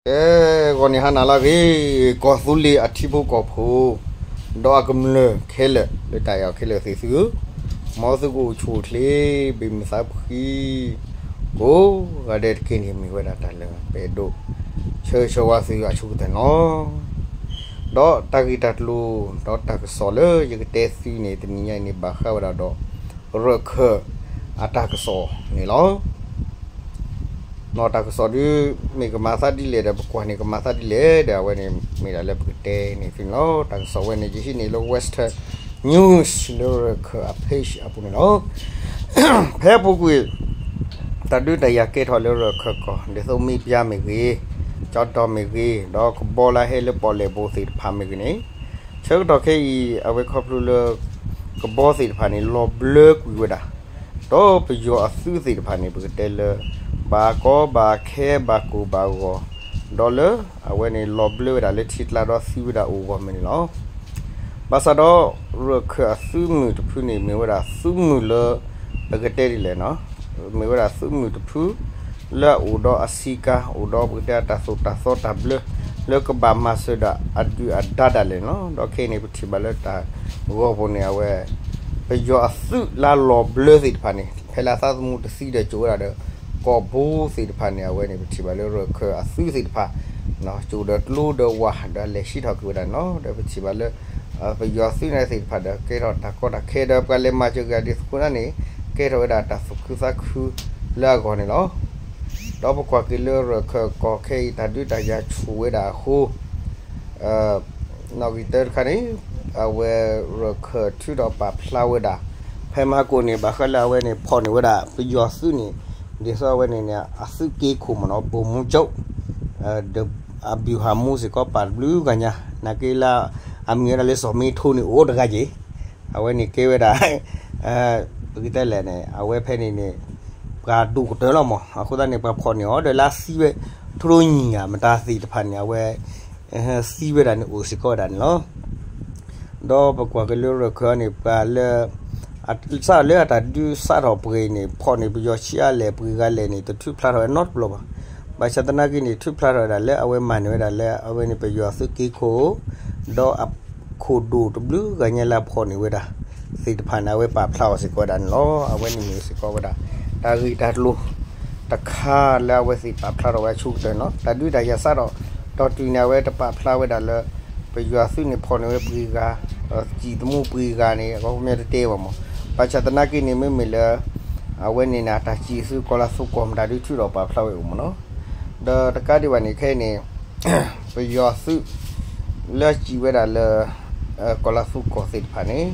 ကဲ, ဂီၤနံၤဟါနၤလၢအဂ့ၤ, ကီၢ်သူလ့ၤအထံဖိကီၢ်ဖိ ဒီးအကမျၢၢ်ခဲလၢာ် လၢတၢ်အဲၣ်အီၤခဲလၢာ်သ့ၣ်သုဧၢ, မ်သုကအိၣ်ဆူၣ်အိၣ်ချ့ ဘၣ်မုာ်သးဖှံ ကိးဂၤဒဲးတက့ၢ်န့ၣ် မ့ၢ်ဝဲဒၣ်တၢ်လၢပအဲၣ်ဒိး ဆၢဂ့ၤဆၢဝါသုအဆိကတၢၢ်န့ၣ်လီၤ. ဒီးတၢ်ဂ့ၢ်တၢ်ကျိၤ ဒီးတၢ်ကစီၣ်လၢယကတဲသုန့ၣ် တနံၤညါအံၤန့ၣ် ဘၣ်ဃးဝဲဒၣ်ဒီး ရၢၢ်ခၢၣ်အတၢ်ကစီၣ်န့ၣ်လီၤ. နီၢ်တၢ်ကစီၣ်ဒုး မ့ၢ်ကမၤသးဒ်လဲၣ်ဒီး ပကွၢ်န့ၣ်ကမၤသးဒ်လဲၣ်ဒီး အဝဲန့ၣ်မ့ၢ်ဒၣ်လၢပကတဲန့ၢ်သုန့ၣ်လီၤ. တၢ်ကစီၣ်ဝဲန့ၣ် ယဟံးန့ၢ်လၢ Western News လၢရၢၢ်ခၢၣ်အ page အပူၤန့ၣ်လီၤ. ဖဲအပူၤကွံာ် တၢ်ဒုးတၢ်ယၤကဲထီၣ်လၢရၢၢ်ခၢၣ်ကီၢ် ဒ်သိးမ့ၢ်ပျါမ့ၢ်ဂ့ၤ, ကၠီတီၢ်မ့ၢ်ဂ့ၤ, ဒီးကဘီလၢဟဲလၢပီၣ်လဲၣ်ဘိသ့ၣ်တဖၣ်မ့ၢ်ဂ့ၤန့ၣ်, ဆၢကတီၢ်ခဲအံၤ အဝဲခီဖျိလၢ ကဘီသ့ၣ်တဖၣ်န့ၣ် လီၤဘျၢကွံာ်ဝဲဒၣ်, ဒီးပယီၤအသုးသ့ၣ်တဖၣ်န့ၣ် ပကတဲလၢ ဘၣ်ကီဘၣ်ခဲဘၣ်ကိၢ်ဘၣ်ဂီၤ, ဒီးလၢအဝဲန့ၣ်လီၤဘျၢဝဲဒၣ်လၢထံကျါဒီးသံဝဲဒၣ်အိၣ်ဂီၢ်မ့ၢ်န့ၣ်လီၤ. ဘၣ်ဆၣ်ဒီး ရၢၢ်ခၢၣ်အသုးမုၢ်တဖုန့ၣ် မ့ၢ်ဝဲဒၣ်သုးမုၢ်လၢ ပကတဲဒ်လဲၣ်နီၤ, မ့ၢ်ဝဲဒၣ်သုးမုၢ်တဖု လၢအအိၣ်ဒီးအဆံးကါ အိၣ်ဒီးပကတဲတၢ်သိၣ်တၢ်သီတၢ်ဘျၢ လၢကဘၣ်မၤစၢၤဒၣ်အဒုၣ်အဒါဒၣ်လဲာ်န့ၣ်လီၤ. ဒီးခဲအံၤန့ၣ် ပထံၣ်ဘၣ်လၢတၢ်ဂီၤပူၤန့ၣ် အဝဲ ပယီၤအသုးလၢလီၤဘျၢသ့ၣ်တဖၣ်န့ၣ် ဖဲလၢအသးသမူတသံဒီးကၠိဝဲဒၣ်ဒီး ကီၢ်ဘိသ့ၣ်တဖၣ်န့ၣ် အဝဲန့ၣ် ပထံၣ်ဘၣ်လၢရၢၢ်ခၢၣ်အသုးသ့ၣ်တဖၣ် ကၠိဒီးကျိဒီးဝၤဒီးလဲၤဟံးထီၣ်က့ၤဝဲဒၣ်န့ၣ်လီၤ. ဒီးပထံၣ်ဘၣ်လၢ ပယီၤသုးန့ၣ်သ့ၣ်တဖၣ်ဒီး ကဲထီၣ်တၢ်ကီတၢ်ခဲဒီးပှၤလဲၤမၤစၢၤက့ၤဒ်သိးခိၣ်နၢ်န့ၣ် ကဲထီၣ်ဝဲဒၣ်တၢ်သူၣ်ခုသးခုလၢအဂီၢ်န့ၣ်လီၤ. ဒီးပကွၢ်က့ၤလၢရၢၢ်ခၢၣ်ကီၢ်ခဲအံၤ တၢ်ဒုးတၢ်ယၤဆူၣ်ဝဲဒၣ်အဃိ နီၣ်ဂံၢ်တၢတခါန့ၣ် အဝဲရၢၢ်ခၢၣ်ထုးထီၣ်ပာ်ဖျါဝဲဒၣ် ဖဲမဟါကိၣ်န့ၣ် ဘၣ်ဃးလၢအဝဲန့ၣ် ဖီၣ်န့ၢ်ဝဲဒၣ် ပယီၤသုးန့ၣ် ဒ်သိးအဝဲန့ၣ်န့ၣ် အသုးက့ခိၣ်မ့ၢ်နီၤ ဗိုလ်မှူးချုပ် ဒီးအဗျူဟာမှူးစ့ၢ်ကီးပာ်တဘျုးဂၤညါ နာ်က့လၢ အမံၤဝဲဒၣ်လၢစီၤမ့ထိန့ၣ် အိၣ်တဂၤက့ၤ အဝဲန့ၣ်ကဲဝဲဒၣ် ပကတဲလဲၣ်န့ၣ် အဝဲဖဲန့ၣ်န့ၣ် ပှၤဒိၣ်ကတၢၢ်လီၤမး အဃိသတးန့ၣ် ပှၤဖီၣ်န့ၢ်အီၤဒီးလၢအသံဝဲ ထိၣ်ညံၣ်ဧါ မတၤသ့ၣ်တဖၣ်န့ၣ် အဝဲ သံဝဲဒၣ်န့ၣ်အိၣ်စ့ၢ်ကီးဝဲဒၣ်န့ၣ်လီၤ. ဒီးပကွၢ်က့ၤလၢရၢၢ်ခၢၣ်န့ၣ် ပှၤလၢ စးလၢအတၢ်ဒုးစးထီၣ်ပှဲၤန့ၣ် ဖီၣ်န့ၢ်ပယီၤဆံးအါလဲၣ် ပှဲၤဂၤလဲၣ်န့ၣ် တထုးဖျါထီၣ်ဝဲနီတဘျီဘၣ်. ဘၣ်ဆၣ်သနာ်က့န့ၣ် ထုးဖျါထီၣ်ဝဲဒၣ်လၢအဝဲမၤန့ၢ်ဝဲဒၣ်လၢ အဝဲန့ၣ်ပယီၤသုးက့ခိၣ် ဒီးအခိၣ်ဒိၣ်တဘျုးဂၤညါလၢအဖီၣ်န့ၢ်ဝဲဒၣ် သ့ၣ်တဖၣ်န့ၣ် အဝဲပာ်ဖျါအီၤစ့ၢ်ကီးဝဲဒၣ်န့ၣ်လီၤ. အဝဲန့ၣ်မ့ၢ်စ့ၢ်ကီးဝဲဒၣ် တၢ်ဂ့ၢ်တၢ်ကျိၤ တခါလၢအဝဲသ့ၣ်ပာ်ဖျါထီၣ်ဝဲအဆိကတၢၢ်န့ၣ်လီၤ. တၢ်ဒုးတၢ်ယၤစးထီၣ် တီၢ်တုၤန့ၣ် အဝဲတပာ်ဖျါဝဲဒၣ်လၢ ပယီၤသုးန့ၣ်ဖီၣ်န့ၢ်ဝဲပှဲၤဂၤ စံၣ်သမူပှဲၤဂၤန့ၣ် အခီပညီတတဲဘၣ်မး. ဘၣ်ဆၣ်သနာ်က့န့ၣ် မ့မ့ၢ်လၢ အဝဲန့ၣ်န့ၣ် တၢ်စံၣ်အသုးကီၢ်လၤသူကီၢ်မတၤဒုးထုးထီၣ်ပာ်ဖျါဝဲအိၣ်မးနီၤ. ဒီးတကးဒံးဘၣ်န့ၣ် ခဲအံၤန့ၣ် ပယီၤသုး လၢစံၣ်ဝဲဒၣ်လၢ ကီၢ်လၤသူကီၢ်သ့ၣ်တဖၣ်န့ၣ်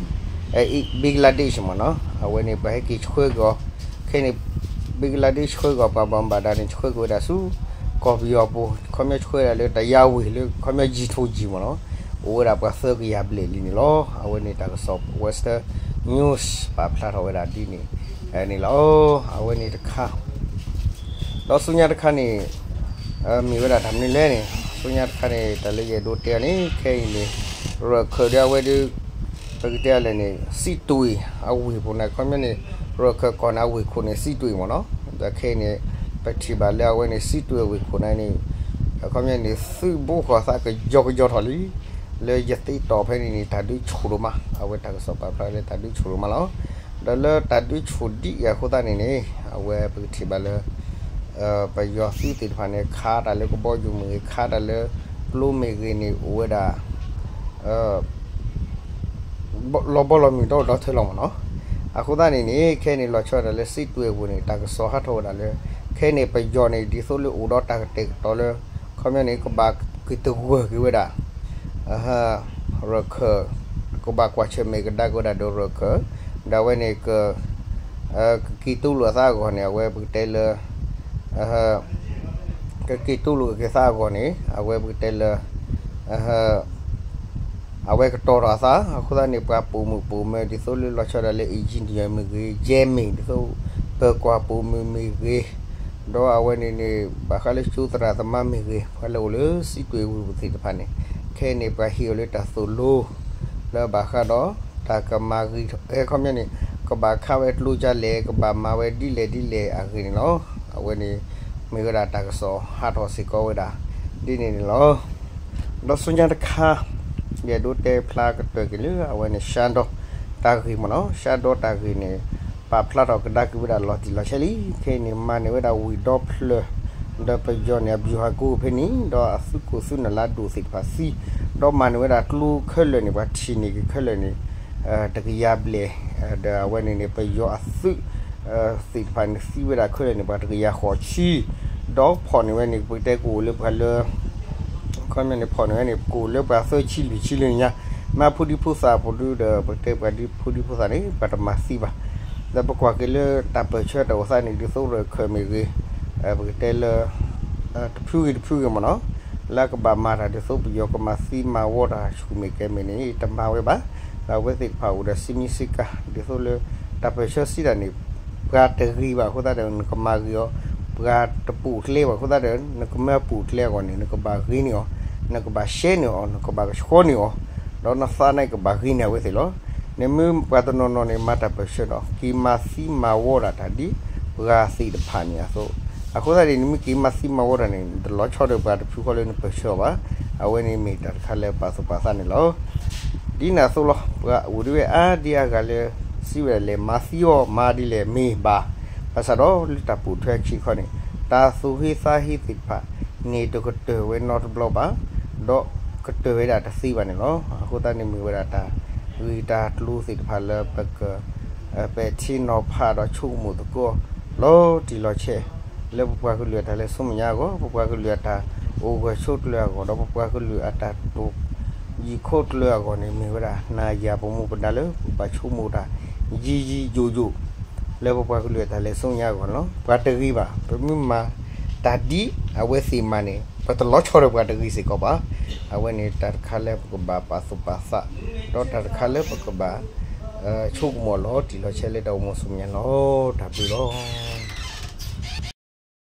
Bangladesh မ့ၢ်နီၤ အဝဲန့ၣ် ပှၤဟဲက့ၤဆှၢက့ၤအီၤ ခဲအံၤန့ၣ် Bangladesh ဆှၢက့ၤအီၤ ပှၤဘၣ်မူဘၣ်ဒါန့ၣ် ဆှၢက့ၤဝဲဒၣ်ဆူ ကီၢ်ပယီၤပူၤ ခီပညီဆှၢဝဲဒၣ်လၢတၢ်ယါဝ့ၢ်လၢ ခီပညီ G two G မ့ၢ်နီၤ အိၣ်ဝဲဒၣ်ပှၤသၢကယၤဘျဲၣ်လံန့ၣ်လီၤ. အဝဲန့ၣ်တၢ်ကစီၣ် Western News ပာ်ဖျါထီၣ်ဝဲဒၣ်ဒ်န့ၣ် န့ၣ်လီၤ. အဝဲန့ၣ်တခါ ဒီးဆူညါတခါန့ၣ် မ့ၢ်ဝဲဒၣ်တၢ်မနုၤလဲၣ်န့ၣ် ဆူညါတခါန့ၣ် တၢ်လၢယအဲၣ်ဒိးတဲန့ၣ် ခဲအံၤန့ၣ် ရၢၢ်ခၢၣ်ဒီးအဝဲဒၣ် ပကတဲလဲၣ်န့ၣ် စံးတွ့ၣ်အဝ့ၢ်ပူၤန့ၣ် ခီပညီန့ၣ် ရၢၢ်ခၢၣ်ကီၢ်န့ၣ် အဝ့ၢ်ခိၣ်န့ၣ် စံးတွ့ၣ်မ့ၢ်နီၤ ဒီးခဲအံၤန့ၣ် ပထံၣ်ဘၣ်လၢအဝဲန့ၣ် စံးတွ့ၣ်အဝ့ၢ်ခိၣ်န့ၣ်န့ၣ် ခီပညီန့ၣ် သုးဘူးဃီၤသးကယီကယီထီၣ်လံ လၢယသ့တီၢ်ဖဲန့ၣ်န့ၣ် တၢ်ဒုးဆူၣ်ဒိၣ်မး အဝဲတၢ်ကစီၣ်ပာ်ဖျါလၢတၢ်ဒုးဆူၣ်ဒိၣ်မးလီၤ. ဒီးလၢတၢ်ဒုးဆူၣ်ဒ်အံၤအဃိသတးန့ၣ်န့ၣ် အဝဲပကထံၣ်ဘၣ်လၢ ပယီၤသုးသ့ၣ်တဖၣ်န့ၣ် ခးတၢ်လၢကဘီယူၤမ့ၢ်ဂ့ၤ ခးတၢ်လၢကျိမ့ၢ်ဂ့ၤန့ၣ် အိၣ်ဝဲဒၣ် လီၤဘီလီၤမုၢ်ဒီဒီထၢလီၤမ့ၢ်နီၤ. အဃိသတးန့ၣ်န့ၣ် ခဲအံၤန့ၣ် လီၤဆီဒၣ်တၢ်လၢစံးတွ့ၣ်အဝ့ၢ်န့ၣ် တၢ်ကစီၣ်ဟးထီၣ်ဝဲဒၣ်လၢ ခဲအံၤန့ၣ် ပယီၤန့ၣ် ဒ်သိးလၢအိၣ်ဒီးတၢ်ကတဲာ်ကတီၤလၢ ခီပညီန့ၣ် ကဘၣ်က့ၤတဂၢၢ်က့ၤဝဲဒၣ် ရၢၢ်ခၢၣ် ကဘၣ်ကွၢ်ဆၢၣ်မဲာ်ကဒါက့ၤဝဲဒၣ်ဒီးရၢၢ်ခၢၣ် ဒီးအဝဲန့ၣ် ကက့ၤတူၢ်လိာ်အသးအဂီၢ်န့ၣ် အဝဲပကတဲလၢ ကက့ၤတူၢ်လိာ်က့ၤသးအဂီၢ်န့ၣ် အဝဲပကတဲလၢ အဝဲကတီၤထီၣ်အသး အဃိသတးန့ၣ် ပှၤပိာ်မုၣ်ပိာ်မၢၤ ဒ်သိးလၢလီၤဆီဒၣ်လၢ engineer မ့ၢ်ဂ့ၤ ယဲမ့ၢ် ဒ်သိး ပၢၤကီၢ်ပိာ်မုၣ်မ့ၢ်ဂ့ၤ ဒီးအဝဲန့ၣ်န့ၣ် ဘၣ်ဃးလၢကၠိသရၣ်သမါမ့ၢ်ဂ့ၤ ပှၤလၢအိၣ်လၢစံးတွ့ၣ်ဝ့ၢ်ပူၤသ့ၣ်တဖၣ်န့ၣ် ခဲအံၤန့ၣ် ပှၤဟ့ၣ်အီၤလၢတၢ်သိၣ်လိ လၢဘၣ်ဃးဒီး တၢ်ကမၤဂ့ၤ ခီပညီန့ၣ် ကဘၣ်ခးဝဲကျိကလဲၣ် ကဘၣ်မၤဝဲဒ်လဲၣ်ဒ်လဲၣ်အဂ့ၢ်န့ၣ်လီၤ. အဝဲန့ၣ် မ့ၢ်ဝဲဒၣ်တၢ်ကစီၣ်ဟးထီၣ်စ့ၢ်ကီးဝဲဒၣ် ဒ်န့ၣ်န့ၣ်လီၤ. ဒီးဆူညါတခါ ယအဲၣ်ဒိးတဲဖျါကတၢၢ်က့ၤလၢအဝဲန့ၣ် ရှါဒီတၢ်ဂ့ၢ်မ့ၢ်နီၤ. ရှါဒီတၢ်ဂ့ၢ်န့ၣ် ပာ်ဖျါထီၣ်ကဒါက့ၤဝဲဒၣ်လီၤတံၢ်လီၤဆဲးလံ. ခဲအံၤန့ၣ် မၤန့ၢ်ဝဲဒၣ်ဝ့ၢ်ဒီဖျၢၣ် ဒီးပယီၤန့ၣ် အဗျူဟာကုန်းဖဲန့ၣ် ဒီးအသုးခိၣ်သုးနၢ်လၢအဒိၣ်သ့ၣ်တဖၣ်သံ, ဒီးမၤန့ၢ်ဝဲဒၣ်ကျိခဲလၢာ်န့ၣ် ပှၤထံၣ်န့ၢ်က့ၤခဲလၢာ်န့ၣ် တကယၤဘျဲၣ်, ဒီးအဝဲန့ၣ်န့ၣ် ပယီၤအသုး သ့ၣ်တဖၣ်န့ၣ် သံဝဲဒၣ်ခဲလၢာ်န့ၣ် ပှၤတကယၤဃိးဆံ, ဒီးဖီၣ်န့ၢ်ဝဲန့ၣ် ပကတဲကအိၣ်လၢပှၤလၢ ခီပညီန့ၣ် ဖီၣ်န့ၢ်ဝဲန့ၣ် ပကအိၣ်လၢပှၤသၢဆံလွံၢ်ဆံလၢညါ, မ့ၢ်ဖိဒံဖိသၣ်ဖိဒုဒီး ပကတဲပှၤဒံဖိဒံဖိသၣ်န့ၣ် ပှၤတမၤသံဘၣ်. ဒီးပကွၢ်က့ၤလၢတၢ်ပၢၢ်ဆၢတၢ်အိၣ်သးန့ၣ် ဒ်သိးရခဲၣ်မ့ၢ်ဂ့ၤ, ပကတဲလၢ တဖုဂ့ၤတဖုဂ့ၤမ့ၢ်နီၤ, လၢကဘၣ်မၤတၢ်ဒ်သိးပယီၤကမၤသံမၤဝီတၢ်ဆူၣ်မဲာ်ကဲမဲာ်န့ၣ် တမၤဝဲဘၣ်. ဒီးအဝဲသ့ၣ်တဖၣ်အိၣ်ဒီးစံးမံစံးကါ ဒ်သိးလၢ တၢ်ပၢၢ်ဆၢစံးတၢ်န့ၣ် ပှၤတဂ့ၤဘၣ်အဃိသတးဒီး နကမၤဂ့ၤအီၤ, ပှၤတပိာ်ကျဲဘၣ်အဃိသတးဒီး နကမၤပိာ်ကျဲအဂီၢ်န့ၣ် နကဘၣ်ဂ့ၤန့ၢ်အီၤ, နကဘၣ်ရှဲန့ၢ်အီၤ, နကဘၣ်ကဆှီန့ၢ်အီၤ, ဒီးနသးန့ၣ်ကဘၣ်ဂ့ၤန့ၢ်အဝဲသ့ၣ်လီၤ. နမ့ၢ်ပှၤတနီၤနီၤန့ၣ် မၤတၢ်ပၢၢ်ဆၢဒီး က့ၤမၤသံမၤဝီဒၣ်တၢ်ဒ်ပှၤသ့ၣ်တဖၣ်န့ၣ်အသိး, အဃိသတးန့ၣ် နမ့ၢ်က့ၤမၤသံမၤဝီတၢ်န့ၣ် နတလီၤဆီဒီးပှၤတဖုဃီလၢနပၢၢ်ဆၢအီၤဘၣ်. အဝဲန့ၣ်မ့ၢ်တၢ်တခါလၢပာ်သူၣ်ပာ်သးန့ၣ်လီၤ. ဒ်န့ၣ်အသိးလီၤ. ပှၤအိၣ်ဒံးဝဲအါဒံးအါဂၤလၢ စံးဝဲဒၣ်လဲၣ် မၤသံအီၤ မၤဒ်လဲၣ်မ့ၢ်ဘၣ်. ဘၣ်ဆၣ်ဒီးလၢတၢ်ပိာ်ထွဲအခံခီန့ၣ် တၢ်သူၣ်ဟ့သးဟ့သ့ၣ်တဖၣ်န့ၣ် တကတၢၢ်ဝဲနီတဘျီဘၣ်, ဒီးကတၢၢ်ဝဲဒၣ်တသ့ဘၣ်န့ၣ်လီၤ. အဃိသတးန့ၣ်မ့ၢ်ဝဲဒၣ်တၢ်ဂ့ၢ်တၢ်ကျိၤသ့ၣ်တဖၣ်လၢပက ပဲာ်ထံနီၤဖးဒီးဆိကမိၣ်သကိး လီၤတံၢ်လီၤဆဲး လၢပပှၤကလုာ်အတၢ်လဲၤဆူမဲာ်ညါအဂီၢ်, ပပှၤကလုာ်အတၢ်အိၣ်ဂၢၢ်ဆိးကျၢၤအဂီၢ်, ဒီးပပှၤကလုာ်အတၢ်တိာ်ယံၤခိၣ်ကျၢၤအဂီၢ်န့ၣ် မ့ၢ်ဝဲဒၣ် နၤယၤပမူပဒါလၢပဘၣ်ဆိကမိၣ်တၢ် ယံာ်ယံာ်ယိာ်ယိာ် လၢပပှၤကလုာ်အတၢ်လဲၤဆူမဲာ်ညါအဂီၢ်န့ၣ်လီၤ. ပှၤတဂ့ၤဘၣ်, ပမ့ၢ်မၤတၢ်ဒ်အဝဲသ့ၣ်မၤန့ၣ် ပတလီၤဆီဒီးပှၤတဂ့ၤစ့ၢ်ကီးဘၣ်. အဝဲန့ၣ်တၢ်တခါလၢပကဘၣ်ပာ်သူၣ်ပာ်သး, ဒီးတၢ်တခါလၢပကဘၣ် ဆိကမိၣ်လီၤတံၢ်လီၤဆဲးလၢတၢ်အိၣ်မူဆူမဲာ်ညါလီၤ. တၢ်ဘျုးလီၤ.